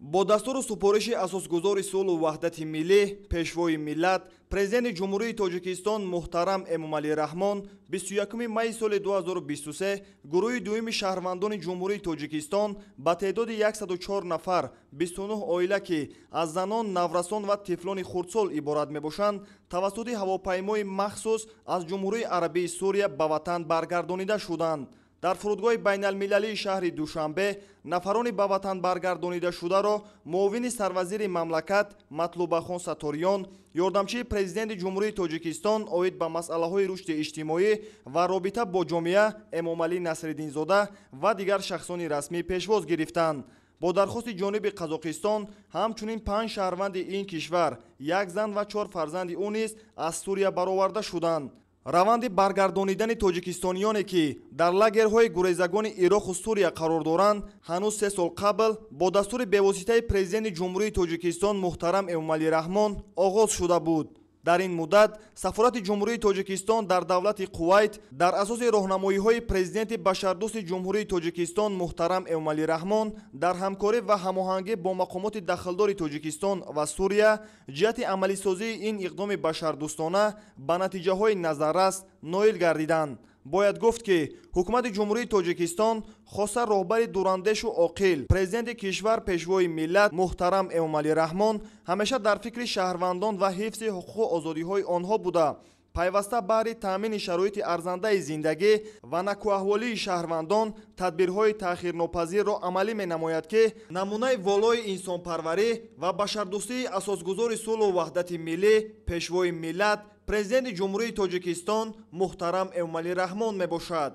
Бо дастуру супориши асосгузори сулҳу ваҳдати миллӣ, Пешвои миллат, Президенти Ҷумҳурии Тоҷикистон муҳтарам Эмомалӣ Раҳмон 21 майи соли 2023 гурӯҳи дуюми шаҳрвандони Ҷумҳурии Тоҷикистон ба теъдоди 104 нафар, 29 оила, ки аз занон, наврасон ва тифлони хурдсол иборат мебошанд, тавассути ҳавопаймои махсус аз Ҷумҳурии Арабии Сурия ба ватан баргардонида шуданд. Дар фурудгоҳи байналмилалии шаҳри Душанбе нафарони ба ватан баргардонидашударо муовини сарвазири мамлакат Матлубахон Сатториён, ёрдамчии Президенти Ҷумҳурии Тоҷикистон оид ба масъалаҳои рушди иҷтимоӣ ва робита бо ҷомеа Эмомалӣ Насриддинзода ва дигар шахсони расмӣ пешвоз гирифтанд. Бо дархости ҷониби Қазоқистон ҳамчунин 5 шаҳрванди ин кишвар, як зан ва 4 фарзанди ӯ низ аз Сурия бароварда шуданд. Раванди баргардонидани тоҷикистониёне, ки дар лагерҳои гурезагони Ироқу Сурия қарор доранд, ҳанӯз 3 сол қабл бо дастури бевоситаи Президенти Ҷумҳурии Тоҷикистон муҳтарам Эмомалӣ Раҳмон оғоз шуда буд. Дар ин муддат сафорати Ҷумҳурии Тоҷикистон дар давлати Қувайт дар асоси роҳнамоиҳои Президенти башардӯсти Ҷумҳурии Тоҷикистон муҳтарам Эмомалӣ Раҳмон дар ҳамкорӣ ва ҳамоҳангӣ бо мақомоти дахлдори Тоҷикистон ва Сурия ҷиҳати амалисозии ин иқдоми башардӯстона ба натиҷаҳои назаррас ноил гардиданд. Бояд гуфт, ки ҳукумати Ҷумҳурии Тоҷикистон, хоса роҳбари дурандешу оқил, Президенти кишвар, Пешвои миллат муҳтарам Эмомалӣ Раҳмон ҳамеша дар фикри шаҳрвандон ва ҳифзи ҳуқуқу озодиҳои онҳо буда, пайваста баҳри таъмини шароити арзандаи зиндагӣ ва накӯаҳволии шаҳрвандон тадбирҳои таъхирнопазирро амалӣ менамояд, ки намунаи волои инсонпарварӣ ва башардӯстии асосгузори сулҳу ваҳдати миллӣ, Пешвои миллат, Президенти Ҷумҳурии Тоҷикистон муҳтарам Эмомалӣ Раҳмон мебошад.